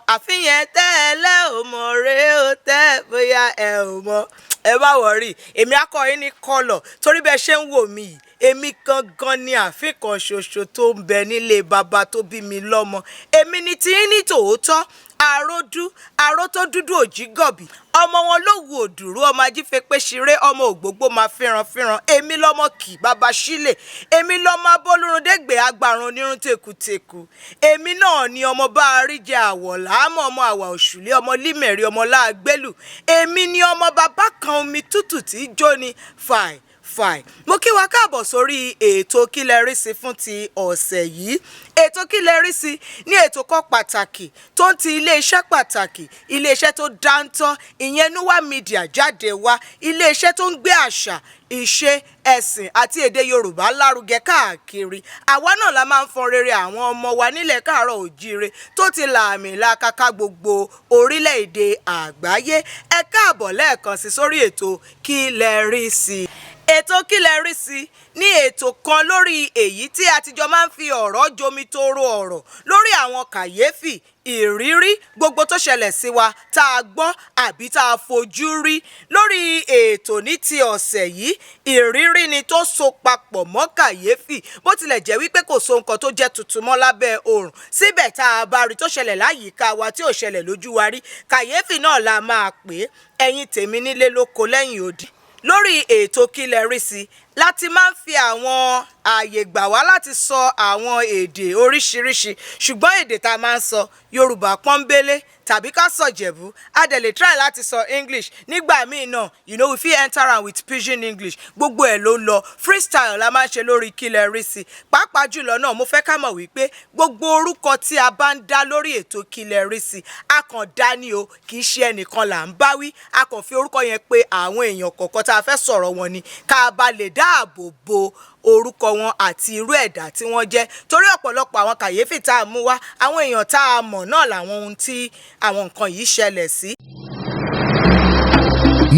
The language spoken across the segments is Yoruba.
Àfihàn tẹ́lẹ̀ ò mọ̀ rè ó tẹ́ bóyá ẹ ò mọ̀. Ẹ bá worry, èmi á kọ́ yín ní kọ́lọ̀ torí bẹ́ẹ̀ ṣe ń wò mí yìí, èmi gangan ni àfin kan ṣoṣo tó ń bẹ nílé bàbá tó bí mi lọ́mọ. Èmi ni tí ń ní tòótọ́ àròdú àrò tó dúdú òjì gọ̀bì, ọmọ wọn ló wu òdùrú, ọmọ ajífepé ṣeré, ọmọ ògbógbó máa fẹ́ràn fẹ́ràn. Èmi lọ́mọ kì bàbá sílẹ̀, èmi lọ́mọ abólúrundégbè agbárun onírun tèkútèkú. Èmi náà ni ọmọ bá a rí jẹ àwọ̀ láàmú, ọmọ àwà òṣùlé, ọmọ límẹ̀rí, ọmọ láàgbélù. Èmi ni ọmọ bàbá kan omi tútù tí í jóni fàì fàì. Mo kí wa káàbọ̀ sórí ètò Kí Lẹ Rí Sí fún ti ọ̀sẹ̀ yìí. Ètò Kí Lẹ Rí Sí ní ètò kan pàtàkì tó ń ti iléeṣẹ́ pàtàkì, iléeṣẹ́ tó dáńtọ́, ìyẹn Nuwa Media jáde wá, iléeṣẹ́ tó ń gbé àṣà, ìṣe, ẹ̀sìn àti èdè Yorùbá lárugẹ káàkiri. Àwa náà la máa ń fọn rere àwọn ọmọ wa nílẹ̀ káàárọ̀ òjíire tó ti lààmì làkàkà gbogbo orílẹ̀-èdè àgbáyé. Ẹ káàbọ̀ lẹ́ẹ̀kan sí sórí ètò Kí Lẹ Rí Sí. Ètò Kí Lẹ Rí Sí ní ètò kan lórí èyí tí a ti jọ máa ń fi ọ̀rọ̀ jomi toro ọ̀rọ̀ lórí àwọn kàyéfì, ìrírí gbogbo tó ṣẹlẹ̀ sí wa, tá a gbọ́ àbí tá a fojú rí. Lórí ètò ní ti ọ̀sẹ̀ yìí, ìrírí ni tó so papọ̀ mọ́ kàyéfì. Bó tilẹ̀ jẹ́ wípé kò so nǹkan tó jẹ́ tuntun mọ́ lábẹ́ oòrùn, síbẹ̀ tá a bá rí tó ṣẹlẹ̀ láyìíká wa tí ò ṣẹlẹ̀ lójú wa rí, kàyéfì náà la máa pè é. Ẹ̀yin tèmi nílé lóko lẹ́yìn odi, lórí ètò Kí Lẹ Rí Sí láti máa ń fi àwọn ààyè gbà wá láti sọ àwọn èdè oríṣiríṣi, ṣùgbọ́n èdè tá a máa ń sọ, Yorùbá pọ́nbélé tàbí ká sọ Jẹ̀bú. A dẹ̀ lè try láti sọ English nígbà míì náà. We fit enter am with pidgin English. Gbogbo ẹ̀ ló ń lọ, freestyle la máa ń ṣe lórí Kí Lẹ Rí Sí. Pàápàá jùlọ náà, mo fẹ́ ká mọ̀ wípé gbogbo orúkọ tí a bá ń dá lórí ètò Kí Lẹ Rí Sí, a kàn dá ní o, kì í ṣe ẹnìkan là ń bá wí. A kàn fi orúkọ yẹn pé àwọn èèyàn kọ̀ọ̀kan tá a fẹ́ sọ̀rọ̀ wọn ni, ká bá lè dáàbò bo orúkọ wọn àti irú ẹ̀dá tí wọ́n jẹ́, torí ọ̀pọ̀lọpọ̀ àwọn kàyéfì tá a mú wá, àwọn èèyàn tá a mọ̀ náà làwọn ohun tí àwọn nǹkan yìí ṣẹlẹ̀ sí.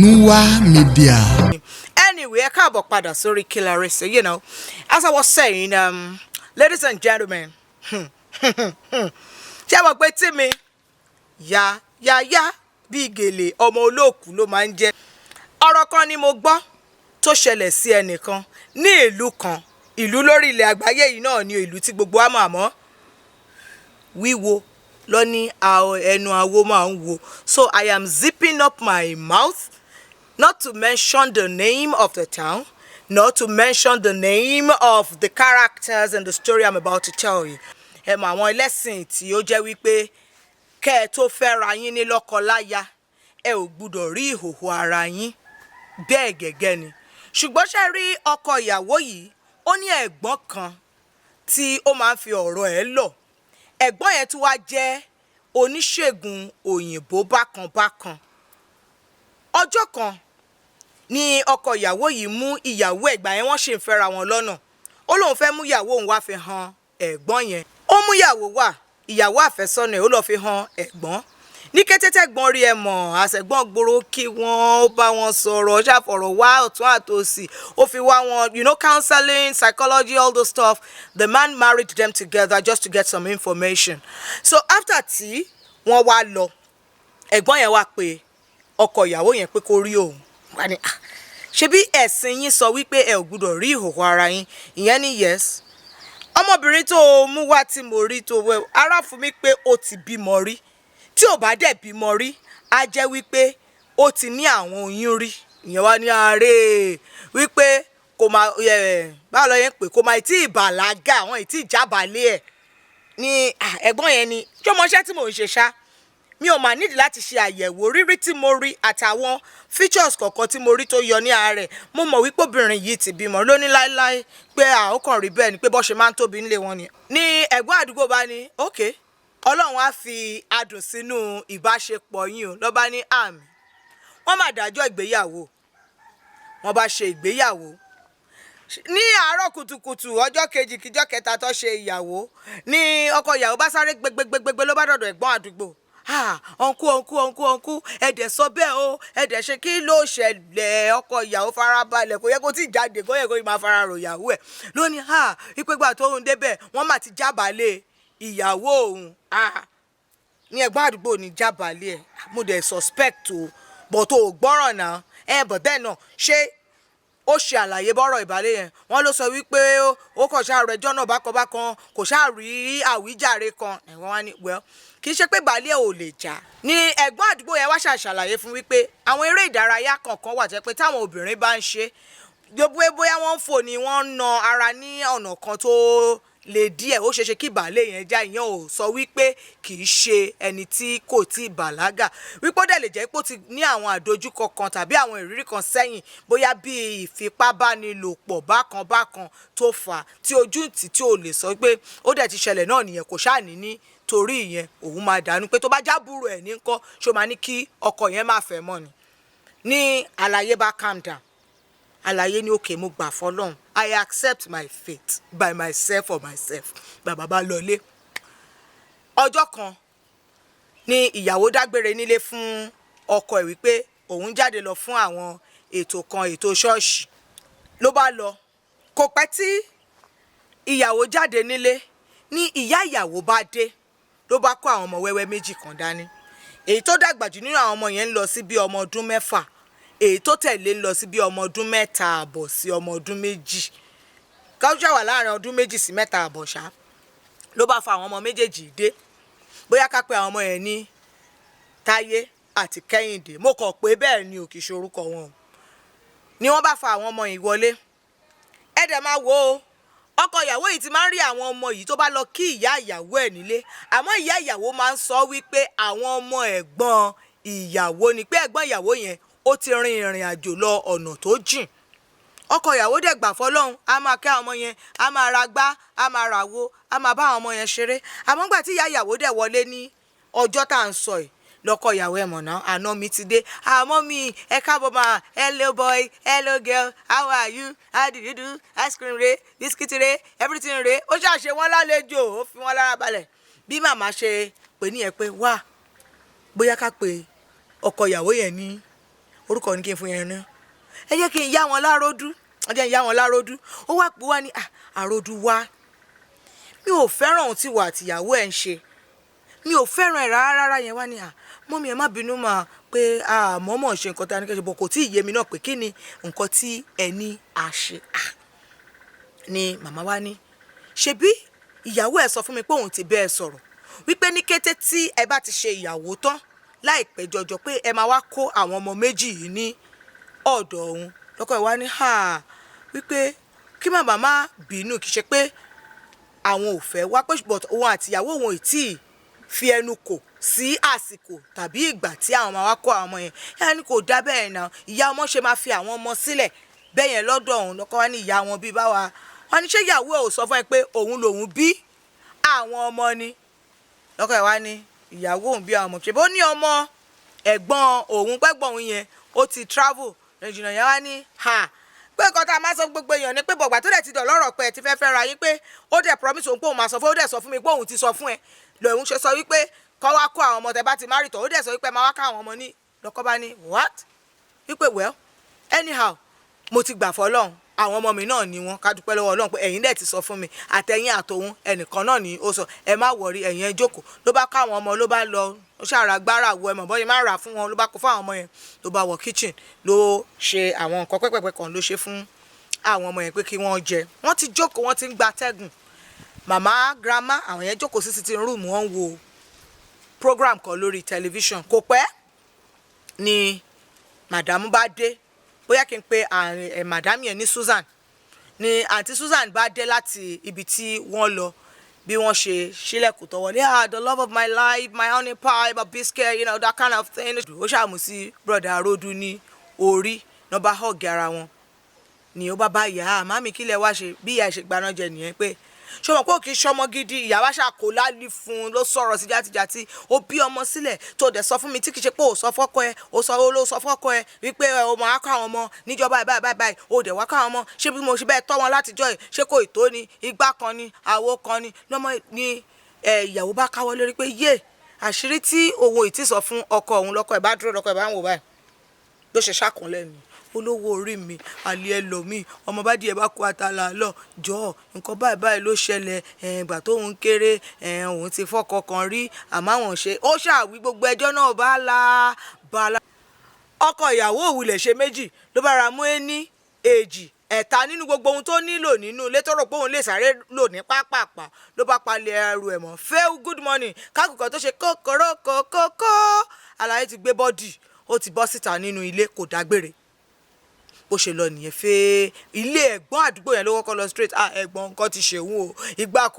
Nuwa Media. Anyway, ẹ káàbọ̀ padà sórí Kí Lẹ Rí Sí. As I was saying, ladies and gentlemen, ṣé ẹ mọ̀ pé tí mi ya ya ya bíi gèlè ọmọ olóòkú ló máa ń jẹ́. Ọ̀rọ̀ kan ni mo gbọ́ tó ṣẹlẹ̀ sí ẹnìkan ní ìlú kan, ìlú lórí ilẹ̀ àgbáyé yìí náà ni, ìlú tí gbogbo wa mọ̀, àmọ́ wíwo lọ ní ẹnu àwo máa ń wo. So I am zipping up my mouth not to mention the name of the town, not to mention the name of the characters in the story I'm about to tell you. Ẹ mọ̀ àwọn ẹlẹ́sìn tí ó jẹ́ wípé kẹ́ ẹ tó fẹ́ ra yín ní lọ́kọ-láya, ẹ ò gbúdọ̀ rí ìhòòhò ara yín. Bẹ́ẹ̀ gẹ́gẹ́ ni. Ṣùgbọ́n ṣe rí ọkọ ìyàwó yìí, ó ní ẹ̀gbọ́n kan tí ó máa ń fi ọ̀rọ̀ ẹ̀ lọ̀. Ẹ̀gbọ́n yẹn tún wá jẹ́ oníṣègùn òyìnbó bákan bákan. Ọjọ́ kan ní ọkọ ìyàwó yìí mú ìyàwó ẹ̀gbà yẹn, wọ́n ṣì ń fẹ́ra wọn lọ́nà. Ó lóun fẹ́ mú ìyàwó òun wá fi hàn ẹ̀gbọ́n yẹn. Ó mú ìyàwó wá, ìyàwó àfẹ́sọ́nà ẹ̀, ó lọ́ọ́ fi hàn ẹ̀gbọ́n. Ní kété tẹ́gbọ́n rí, ẹ mọ̀ àṣẹ̀gbọ́n gbòòrò kí wọ́n, ó bá wọn sọ̀rọ̀, ṣàfọ̀rọ̀ wá ọ̀tún àtòsì, ó fi wá wọn, counseling, psychology, all those stuff. The man married them together just to get some information. So after tí wọ́n wá lọ, ẹ̀gbọ́n yẹn wá pé ọkọ ìyàwó yẹn pé kó rí òun. Wá ní, "Ah, ṣebí ẹ̀sìn yín sọ wípé ẹ ò gbúdọ̀ rí ìhòòhò ara yín?" Ìyẹn ní, "Yes, ọmọbìnrin tó o mú wá tí mo rí tó wẹ ara fún mi pé ó ti bímọ rí. Tí ò bá dẹ̀ bímọ rí, á jẹ́ wípé ó ti ní àwọn oyún rí." Ìyẹn wá ní ààrẹ wípé kò máa báwo lọ yẹn pé kò máa tí ì bàlágà, àwọn ì tí ì jábàálẹ̀ ẹ̀ ní. Ẹ̀gbọ́n yẹn ni, ṣé o mọṣẹ́ tí mò ń ṣe ṣá? Mi ò máa nídìí láti ṣe àyẹ̀wò. Rírí tí mo rí àtàwọn features kọ̀ọ̀kan tí mo rí tó yọ ní ara rẹ̀, mo mọ̀ wípé obìnrin yìí ti bímọ. Lóní láéláé, pé àwọn kàn rí bẹ́ẹ̀ ni, pé bọ́ ṣe máa ń tóbi nílé wọn ni. Ní ẹ̀gbọ́n àdúgbò bá ní, "Ok, Ọlọ́run á fi adùn sínú ìbáṣepọ̀ yín o." Lọ́ba ní àmín. Wọ́n máa dájọ́ ìgbéyàwó, wọ́n bá ṣe ìgbéyàwó. Ní àárọ̀ kùtùkùtù ọjọ́ kejì kíjọ́ kẹta tó ṣe ìyàwó ní ọkọ ìyàwó bá sáré gbẹgbẹgbẹgbẹ ló bá dọ̀dọ̀ ẹ̀gbọ́n àdúgbò. "Ah, uncle, uncle, uncle, uncle, ẹ̀dẹ̀ sọ bẹ́ẹ̀ o, ẹ̀dẹ̀ ṣe. Kí ló ṣẹlẹ̀?" Ọkọ ìyàwó farabalẹ̀, kò yẹ kó tí jáde, kó yẹ kó máa fara rò ìyàwó ẹ̀ lónìí. Ah, ìpégbà tó ń débẹ̀, wọ́n mà ti jábàálẹ̀ ìyàwó òun. Ah. Ní ẹ̀gbọ́n àdúgbò ní jábàálẹ̀ ẹ̀, mo dẹ̀ suspect o, but o gbọ́ràn náà ẹ. But then náà, ṣé ó ṣe àlàyé bọ́rọ̀ ìbálẹ̀ yẹn? Wọ́n ló sọ wípé ó kàn ṣáà rẹjọ́ náà bákan bákan, kò ṣáà rí àwíjàre kan. Ẹ̀wọ̀n wá ní, well, kì í ṣe pé ìbálẹ̀ ò lè jà. Ní ẹ̀gbọ́n àdúgbò yẹn wá ṣàṣàlàyé fún wípé àwọn eré ìdárayá kọ̀ọ̀kan wà jẹ́ pé táwọn obìnrin bá ń ṣe gbogbo, bóyá wọ́n ń fò ni, wọ́n ń na ara ní ọ̀nà kan tó lè díẹ̀, ó ṣeéṣe kí ìbálẹ̀ yẹn já. Ìyẹn ò sọ wípé kì í ṣe ẹni tí kò tí ì bàlágà, wípé ó dẹ̀ lè jẹ́ pé ó ti ní àwọn àdojúkọ kan tàbí àwọn ìrírí kan sẹ́yìn, bóyá bíi ìfipábánilòpọ̀ bákan bákan tó fà á tí ojú tì tí ò lè sọ pé ó dẹ̀ ti ṣẹlẹ̀ náà nìyẹn. Kò ṣáà ní ní torí ìyẹn òun máa dànù, pé tó bá jábúrò ẹ̀ ní ńkọ́, ṣó máa ní kí ọkọ yẹn má fẹ́ mọ́ ni? Ní àlàyé bá calm down. Àlàyé ní òkè, mo gbà fọlọ́run, I accept my fate by myself for myself. Bàbá bá lọlé. Ọjọ́ kan ni ìyàwó dágbére nílé fún ọkọ ẹ̀ wípé òun jáde lọ fún àwọn ètò kan, ètò ṣọ́ọ̀ṣì. Ló bá lọ. Kò pẹ́ tí ìyàwó jáde nílé ní ìyá ìyàwó bá dé, ló bá kó àwọn ọmọ wẹ́wẹ́ méjì kan dání. Èyí tó dàgbà jù nínú àwọn ọmọ yẹn ń lọ sí bí ọmọ ọdún 6, èyí tó tẹ̀lé ń lọ sí bí ọmọ ọdún 3.5 sí ọmọ ọdún 2, káwùjọ wà láàrin ọdún 2 sí 3.5 ṣá. Ló bá fa àwọn ọmọ méjèèjì dé. Bóyá ká pe àwọn ọmọ yẹn ní Táyé àti Kẹ́hìndé, mo kàn pé bẹ́ẹ̀ ni ò, kì í ṣe orúkọ wọn o. Ni wọ́n bá fa àwọn ọmọ yìí wọlé. Ẹ dẹ̀ máa wo o, ọkọ ìyàwó yìí ti máa ń rí àwọn ọmọ yìí tó bá lọ kí ìyá ìyàwó ẹ̀ nílé, àmọ́ ìyá ìyàwó máa ń sọ wípé àwọn ọmọ ẹ̀gbọ́n ìyàwó ni, pé ẹ̀gbọ́n ìyàwó yẹn ó ti rin ìrìn àjò lọ ọ̀nà tó jìn. Ọkọ ìyàwó dẹ̀ gbà fọlọ́hún, á máa kẹ́ àwọn ọmọ yẹn, á máa ra gbá, á máa ra wo, á máa bá àwọn ọmọ yẹn ṣeré. Àmọ́ gbà tí ìyá ìyàwó dẹ̀ wọlé ní ọjọ́ tá à ń sọ yìí, lọ́kọ ìyàwó ẹ̀ mọ̀nà àná mi ti dé. Àmọ́ mi ẹ káàbọ̀ mà, hello boy, hello girl, how are you, how do you do, ice cream re, biscuit re, everything re. Ó ṣàṣe wọn lálejò, ó fi wọn lára balẹ̀. Bí màmá ṣe pè ní ẹ pé wá, bóyá ká pe ọkọ ìyàwó yẹn ní orúkọ ní kí n fún yẹn ní, ẹ jẹ́ kí n yá wọn láródú, ẹ jẹ́ n yá wọn láródú. Ó wá pé wá ní àròdú wá, mi ò fẹ́ràn ohun tí wà àtìyàwó ẹ̀ ń ṣe, mi ò fẹ́ràn ẹ̀ rárá rárá. Yẹn wá ní, mummy, ẹ má bínú mà, pé àmọ́mọ́ ṣe nǹkan tí a ní kẹ́ ṣe bọ̀, kò tí ì yé mi náà pé kí ni nǹkan tí ẹ ní a ṣe. Ni màmá wa ní, ṣebí ìyàwó ẹ̀ sọ fún mi pé òun ti bẹ́ẹ̀ sọ̀rọ̀ wípé ní kété tí ẹ bá ti ṣe ìyàwó tán láìpẹ́ jọjọ, pé ẹ máa wá kó àwọn ọmọ méjì yìí ní ọ̀dọ̀ òun. Lọ́kọ̀ ẹ̀ wá ní ha wípé kí màmá má bínú, kì í ṣe pé àwọn ò fẹ́ wá pé, but òun àti ìyàwó òun ò tí ì fi ẹnu kò sí àsìkò tàbí ìgbà tí àwọn máa wá kó àwọn ọmọ yẹn. Ẹ ní kò dá bẹ́ẹ̀ náà, ìyá ọmọ ṣe máa fi àwọn ọmọ sílẹ̀ bẹ́ẹ̀ yẹn lọ́dọ̀ òun? Lọ́kọ́ wá ní ìyá wọn bíi báwa wọn ní, ṣé ìyàwó ẹ̀ ò sọ fún ẹ pé òun lòun bí àwọn ọmọ ni? Lọ́kọ̀ ẹ̀ wá ní ìyàwó òun bí àwọn ọmọ, ṣe bó ní ọmọ ẹ̀gbọ́n òun, pẹ́gbọ́n òun yẹn ó ti travel ìjìnà. Yẹn wá ní ha pé nǹkan tá a máa sọ gbogbo èèyàn ni pé bọ̀gbà tó dẹ̀ ti dọ̀ lọ́rọ̀ pé ẹ ti fẹ́ fẹ́ ra yín, pé ó dẹ̀ promise òun pé òun máa sọ fún, ó dẹ̀ sọ fún mi pé òun ti sọ fún ẹ, lòun ṣe sọ wípé kọ́ wá kó àwọn ọmọ tẹ bá ti marry tọ̀. Ó dẹ̀ sọ wípé máa wá ká àwọn ọmọ ní. Lọ́kọ́ bá ní what? Wípé well, anyhow, mo ti gbà fọlọ́run, àwọn ọmọ mi náà ni wọn, ká dúpẹ́ lọ́wọ́ Ọlọ́run pé ẹ̀yin dẹ̀ ti sọ fún mi, àtẹ̀yìn àtòun ẹnìkan náà ni ó sọ, ẹ má worry, ẹ̀yin ẹ jókòó. Ló bá ká àwọn ọmọ, ló bá lọ, ó ṣàrà gbára wo ẹ mọ̀ bọ́yẹ má rà fún wọn, ló bá kó fún àwọn ọmọ yẹn, ló bá wọ kitchen, ló ṣe àwọn nǹkan pẹ́pẹ́pẹ́ kan, ló ṣe fún àwọn ọmọ yẹn pé kí wọ́n jẹ. Wọ́n ti jókòó, wọ́n ti ń gbatẹ́gùn. Màmá, grandma, àwọn yẹn jókòó sí sitting room, wọ́n ń wo program kan lórí television. Kò pẹ́ ni madam bá dé. Bóyá kí n pe madam yẹn ní Susan. Ni àǹtí Susan bá dé láti ibi tí wọ́n lọ. Bí wọ́n ṣe ṣílẹ̀kùn tó wọlé, "Ah, the love of my life, my honey pie, my biscuit," you know that kind of thing. Ó ṣàmù sí brother Rodu ní orí náà, bá hug ara wọn, ni ó bá bá ìyá, "Ah, mummy, kí lẹ wá ṣe?" Bí ìyá ṣe gbaná jẹ nìyẹn, pé ṣé wọn kò kí sọmọ gidi. Ìyá wa ṣàkó lálì fún un, ló sọ̀rọ̀ sí játijàti. Ó bí ọmọ sílẹ̀ tó dẹ̀ sọ fún mi, tí kì í ṣe pé ó sọ fọ́kọ ẹ, ó sọ, ó ló sọ fọ́kọ ẹ wípé ó máa kọ́ àwọn ọmọ níjọba báyìí báyìí báyìí, ó dẹ̀ wá kọ́ àwọn ọmọ. Ṣé bí mo ṣe bẹ́ẹ̀ tọ́ wọn látijọ́ ẹ̀, ṣé kò tó ni? Igbá kan ni, àwo kan ni. Lọ́mọ ni ìyàwó bá káwọ́ lórí pé yé àṣírí tí òun ì tí sọ fún ọkọ òun. Lọ́kọ ẹ̀ bá dúró, lọ́kọ ẹ̀ bá ń wò báyìí. Ló ṣe ṣàkúnlẹ̀ ni, "Olówó orí mi, àlè ẹlòmíì, ọmọ bá díẹ̀ bá kú àtàlà lọ jọ, nǹkan báyìí báyìí ló ṣẹlẹ̀. Ìgbà tóun kéré, òun ti fọ́kọ kan rí, àmọ́ àwọn ṣe." Ó ṣàwí gbogbo ẹjọ́ náà bá la bá la. Ọkọ ìyàwó òwúlẹ̀ ṣe méjì, ló bá ra mú ení, èjì, ẹ̀ta nínú gbogbo ohun tó nílò nínú ilé tó rò pé òun lè sáré lò ní pápápá, ló bá palẹ̀ ẹrù ẹ̀ mọ́. Fẹ́ẹ́ good morning kákùkọ tó ṣe kókòrò kókókó, àlàyé ti gbé body, ó ti bọ́ síta nínú ilé, kò dágbére. Bó ṣe lọ nìyẹn fẹ́ ilé ẹ̀gbọ́n àdúgbò yẹn ló kọ́kọ́ lọ straight. "Ah, ẹ̀gbọ́n, nǹkan ti ṣèwún o, ìgbà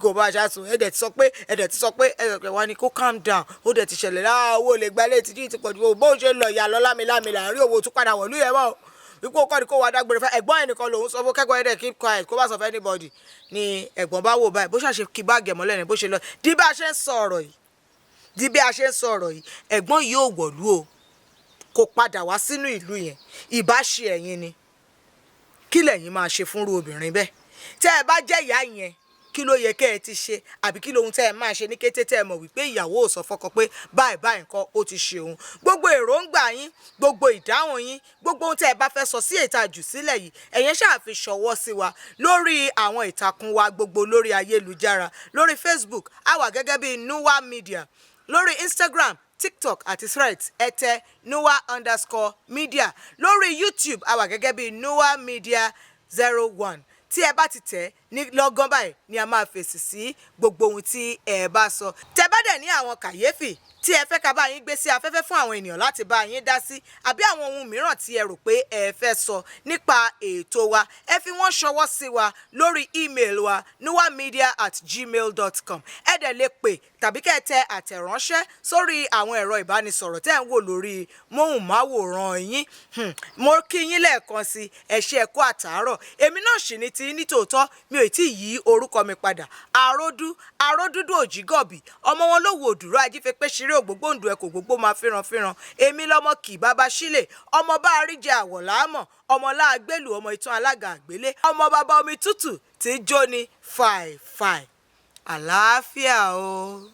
kò bá aṣá sùn, ẹ̀dẹ̀ ti sọ pé, ẹ̀dẹ̀ ti sọ pé, ẹ̀dẹ̀ pé wá ní kó calm down, ó dẹ̀ ti ṣẹlẹ̀ láà, owó lè gbalẹ̀ tìjú ti pọ̀jù o." Bó ṣe lọ ìyá lọ lámilámi là ń rí owó tún padà wọ̀lú yẹn mọ́ wípé ó kọ́ ni kó wá dágbére fẹ́ ẹ̀gbọ́n ẹ̀ nìkan lòún sọ fún kẹ́kọ̀ọ́ ẹ̀dẹ̀ keep quiet, kó bá sọ fún anybody. Ni ẹ̀gbọ́n bá wò báyìí, bó ṣàṣe kí báàgì ẹ̀ mọ́lẹ̀ ni bó ṣe lọ. Di bí a ṣe ń sọ ọ̀rọ̀ yìí, ẹ̀gbọ́n yìí ò wọ̀lú o, kò padà wá sínú ìlú yẹn. Ìbá ṣe ẹ̀yin ni, kí lẹ̀yin máa ṣe fúnrú obìnrin bẹ́ẹ̀? Tẹ́ ẹ bá jẹ́ ìyá yẹn, kí ló yẹ kẹ́ ẹ ti ṣe, àbí kí lohun tẹ́ ẹ máa ṣe ní kété tẹ́ ẹ mọ̀ wípé ìyàwó ò sọ fọ́kọ pé báyìí báyìí nǹkan ó ti ṣe òun? Gbogbo èròǹgbà yín, gbogbo ìdáhùn yín, gbogbo ohun tẹ́ ẹ bá fẹ́ sọ sí ètò àjù sílẹ̀ yìí, ẹ̀yẹn ṣáà fi ṣọwọ́ sí wa lórí àwọn ìtàkùn wa gbogbo lórí ayélujára. Lórí Facebook, a wà gẹ́gẹ́ bíi Nuwa Media. Lórí Instagram, TikTok àti Threads, ẹ tẹ nuwa_media. Lórí YouTube, a wà gẹ́gẹ́ bíi Nuwa Media 01. Tí ẹ bá ti tẹ̀ ní lọ́gán báyìí ni a máa fèsì sí gbogbo ohun tí ẹ bá sọ. Tẹ́ bá dẹ̀ ní àwọn kàyéfì tí ẹ fẹ́ ká bá yín gbé sí afẹ́fẹ́ fún àwọn ènìyàn láti bá yín dá sí, àbí àwọn ohun mìíràn tí ẹ rò pé ẹ fẹ́ sọ nípa ètò wa, ẹ fi wọ́n ṣọwọ́ sí wa lórí email wa, nuwamedia@gmail.com. Ẹ dẹ̀ lè pè tàbí kẹ́ ẹ tẹ àtẹ̀ránṣẹ́ sórí àwọn ẹ̀rọ ìbánisọ̀rọ̀ tẹ́ ń wò lórí móhùnmáwòrán yín. Mo kí yín lẹ́ẹ̀kan sí, ẹ ṣé, ẹ kú àtàárọ̀. Èmi náà sì ní tí ní tòótọ́, mi ò tí ì yí orúkọ mi padà. Àròdú àròdúdú òjìgọ̀bì, ọmọ wọn ló wò òdùrọ̀ ajífẹ́pẹ́ ṣeré ògbógbòǹdù ẹ̀kọ́ gbogbo máa fíran fíran. Èmi lọmọ kì bàbá sílẹ̀, ọmọ bá àríjẹ àwọ̀ láàmọ̀, ọmọ láàgbélù, ọmọ ìtàn alága àgbélé, ọmọ bàbá omi tútù tí jóni fàìfàì. Àlàáfíà o.